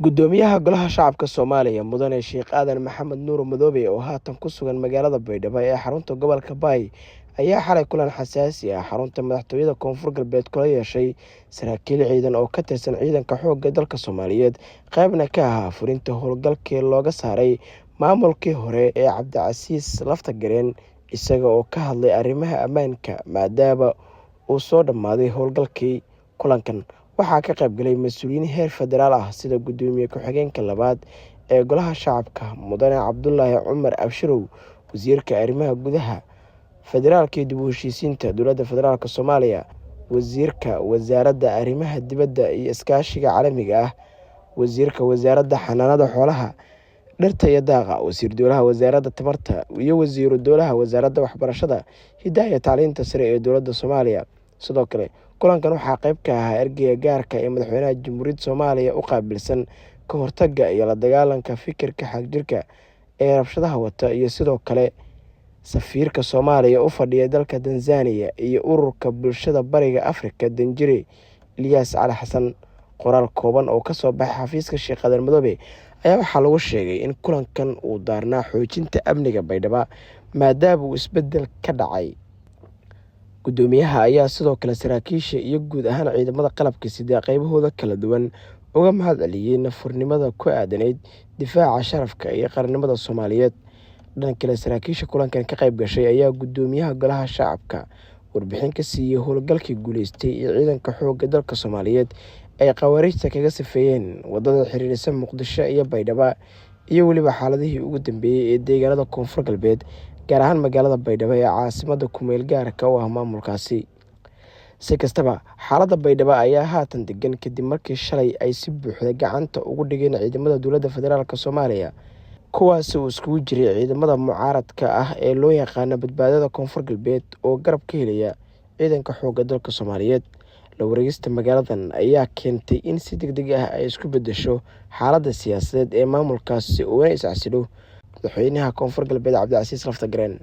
Gudoomiyaha Golaha Shacabka Soomaaliya, Mudane Sheekh Aadan Maxamed Nuur Madoobe, oo haatan ku sugan magaalada Baydhabo ee xarunta gobolka Baay, ayaa xalay kulan xasaasi ah xarunta madaxtooyada Koonfur Galbeed kula yeeshay saraakiil ciidan oo ka tirsan ciidanka xoogga dalka Soomaaliyeed, qaybna ka ahaa fulinta howlgalkii looga saaray maamulkii hore ee Cabdicasiis Laftagareen, isaga oo ka hadlay arrimaha ammaanka maadaama uu soo dhammaaday howlgalkii. Kulankan waxaa ka qayb galay mas-uuliyiin heer federaal ah, sida gudoomiye ku-xigeenka labaad ee Golaha Shacabka, Mudane Cabdulaahi Cumar Abshirow, wasiirka arrimaha gudaha, federaalka iyo dib u heshiisiinta Dowladda Federaalk Soomaaliya, wasiirka wasaaradda arrimaha dibadda iyo iskaashiga caalamiga ah, wasiirka wasaaradda xanaanada xoolaha, dhirta iyo daaqa, wasiir dowlaha wasaaradda tamarta iyo wasiiru dowlaha wasaaradda waxbarashada, hidaha iyo tacliinta sare ee dowladda Soomaaliya. Sidoo kale kulankan waxaa qayb ka ahaa ergeyga gaarka ee madaxweynaha Jamhuuriyadda Soomaaliya u qaabilsan ka hortagga iyo la dagaalanka fikirka xagjirka ee rabshadaha wata, iyo sidoo kale safiirka Soomaaliya u fadhiya dalka Tanzania iyo Ururka Bulshada Bariga Afrika, Danjire Ilyaas Cali Xasan. Qoraal kooban oo kasoo baxay xafiiska Sheekh Aadan Madoobe ayaa waxaa lagu sheegay in kulankan uu daarnaa xoojinta amniga Baydhabo maadaama uu isbedel ka dhacay. Gudoomiyaha ayaa sidoo kale saraakiisha iyo guud ahaan ciidamada qalabka sida qaybahooda kala duwan uga mahad celiyey nafurnimada ku aadanayd difaaca sharafka iyo qarannimada Soomaaliyeed. Dhan kale, saraakiisha kulankan ka qayb gashay ayaa gudoomiyaha Golaha Shacabka warbixin ka siiyey howlgalkii guuleystay ee ciidanka xoogga dalka Soomaaliyeed ay khawaariijta kaga safeeyeen wadada xiriirisa Muqdisho iyo Baydhabo, iyo weliba xaaladihii ugu dambeeyey ee deegaanada Koonfur Galbeed, gaar ahaan magaalada Baydhabo ee caasimada kumeel gaarka u ah maamulkaasi. Si kastaba, xaaladda Baydhabo ayaa haatan degan kadib markii shalay ay si buuxda gacanta ugu dhigeen ciidamada dowladda federaalk Soomaaliya, kuwaasi uu iskugu jiray ciidamada mucaaradka ah ee loo yaqaano Badbaadada Koonfur Galbeed oo garab ka helaya ciidanka xoogga dalka Soomaaliyeed. La wareegista magaaladan ayaa keentay in si deg deg ah ay isku bedesho xaaladda siyaasadeed ee maamulkaasi, uuna iscasilo madaxweynaha Koonfur Galbeed, Cabdicasiis Laftagareen.